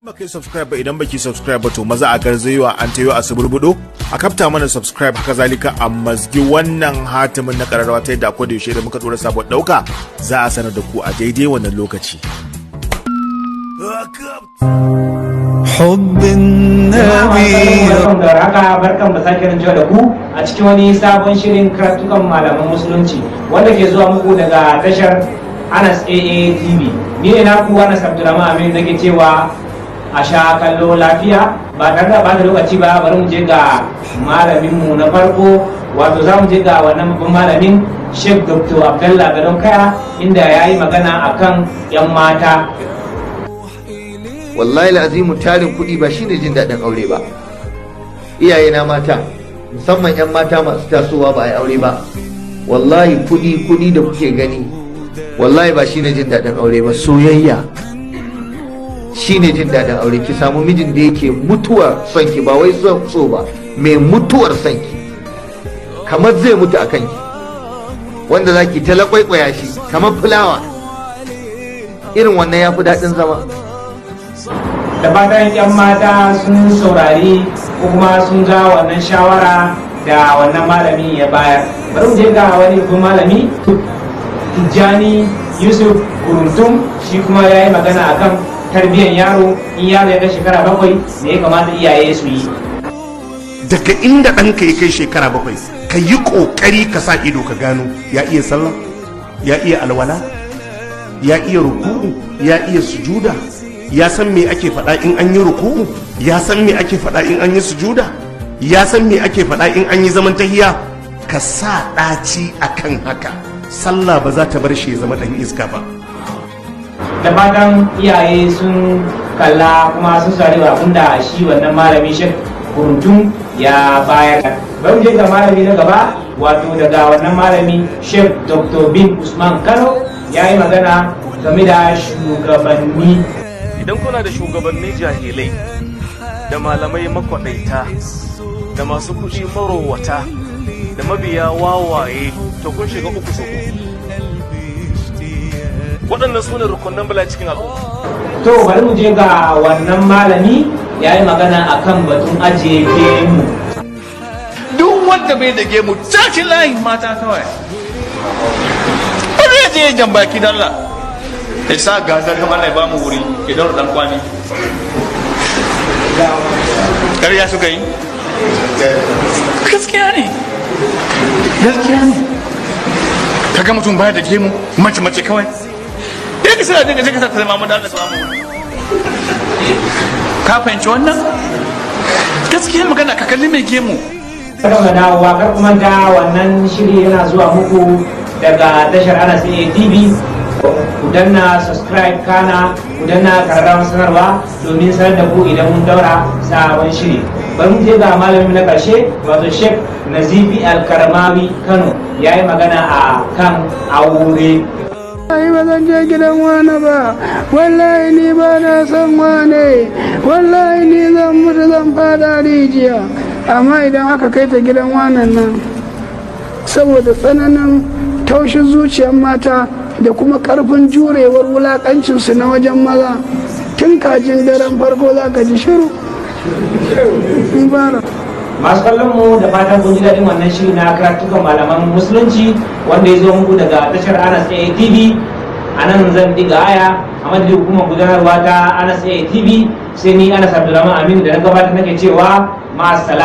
Baka yi subscribe ba, idan baki subscribe ba, to maza a garzayewa an tayo a suburbudo a kafta mana subscribe. Haka zalika a mazgi wannan hatimin na kararrawa, ta yadda akwai da yaushe da muka dora sabon dauka za a sanar da ku a daidai wannan lokaci. حب النبي. Barkan da haka, barkan da sake cewa da ku a cikin wani sabon shirin karatukan malaman musulunci wanda ke zuwa muku daga tashar Anas AA TV. Ni ne naku Anas Abdulrahman Aminu, nake cewa a sha kallo lafiya. Ba tare da bata lokaci ba, bari mu je ga malamin mu na farko, wato za mu je ga wannan babban malamin, Sheikh Dr. Abdullah Gadon Kaya, inda ya yi magana akan 'yan mata. Wallahi azimu, tarin kuɗi ba shine jin daɗin aure ba. Iyaye na mata, musamman 'yan mata masu tasowa ba a yi aure ba, wallahi kuɗi kuɗi da kuke gani, wallahi ba shine jin daɗin aure ba. Soyayya shine jin daɗin aure. Ki samu mijin da yake mutuwar son ki, ba wai son so ba, mai mutuwar son ki, kamar zai mutu a kanki, wanda zaki ta laƙwaiƙwaya shi kamar fulawa. Irin wannan ya fi daɗin zama. Da fatan 'yan mata sun saurari ko kuma sun ga wannan shawara da wannan malami ya bayar. Bari mu je ga wani babban malami, Tijjani Yusuf Guruntum. Shi kuma ya yi magana akan tarbiyyar yaro. In yaro ya kai shekara 7, me ya kamata iyaye su yi? Daga inda ɗanka ya kai shekara 7, ka yi ƙoƙari ka sa ido ka gano ya iya sallah, ya iya alwala, ya iya ruku'u, ya iya sujuda, ya san me ake faɗa in an yi ruku'u, ya san me ake faɗa in an yi sujuda, ya san me ake faɗa in an yi zaman tahiya. Ka sa ɗaci akan haka, sallah ba za ta bar shi ya zama ɗan iska ba. Da fatan iyaye sun kalla kuma sun saurari abin da shi wannan malami Sheikh Guruntum ya bayar. Bari mu je ga malami na gaba, wato daga wannan malami Sheikh Dr. Bin Usman Kano, ya yi magana game da shugabanni. Idan kuna da shugabanni jahilai, da malamai makwaɗaita, da masu kuɗi marowata, da mabiya wawaye, to kun shiga uku sau uku. Waɗannan su ne rukunan bala cikin al'umma. To, bari mu je ga wannan malami, ya yi magana akan batun ajiye gemu. Duk wanda bai da gemu, tashi layin mata kawai. Wani ya je jan baki dalla ya sa gazar kamar ya ba mu wuri, ya daura dan kwani. Ƙarya suka yi? Gaskiya ne, gaskiya ne. Kaga mutum baya da gemu, mace mace kawai ya ka sa daga ka sa ta zama mu da Allah ba mu wuri. Ka fahimci wannan gaskiyar magana? Ka kalli mai gemu. Barkan da dawowa. Kar ku manta, wannan shiri yana zuwa muku daga tashar Anas AA TV. Ku danna subscribe, kana ku danna kararrawar sanarwa domin sanar da ku idan mun daura sabon shiri. Bari mu je ga malamin na karshe, wato Sheikh Nazifi Alkarmawi Kano, ya yi magana a kan aure. Ai ba zan je gidan wane ba, wallahi ni ba na son wane, wallahi ni zan mutu, zan fada rijiya. Amma idan aka kai ta gidan wanan nan, saboda tsananin taushin zuciyar mata da kuma karfin jurewar wulakancinsu na wajen maza, tun kajin daren farko za ka ji shiru in fara. Masu kallon mu, da fatan kun ji daɗin wannan shiri na karatukan malaman musulunci wanda ya zo muku daga tashar Anas AA TV. A nan zan diga aya. A madadin hukumar gudanarwa ta Anas AA TV, sai ni Anas Abdulrahman Aminu da na gabatar nake cewa ma'assalam.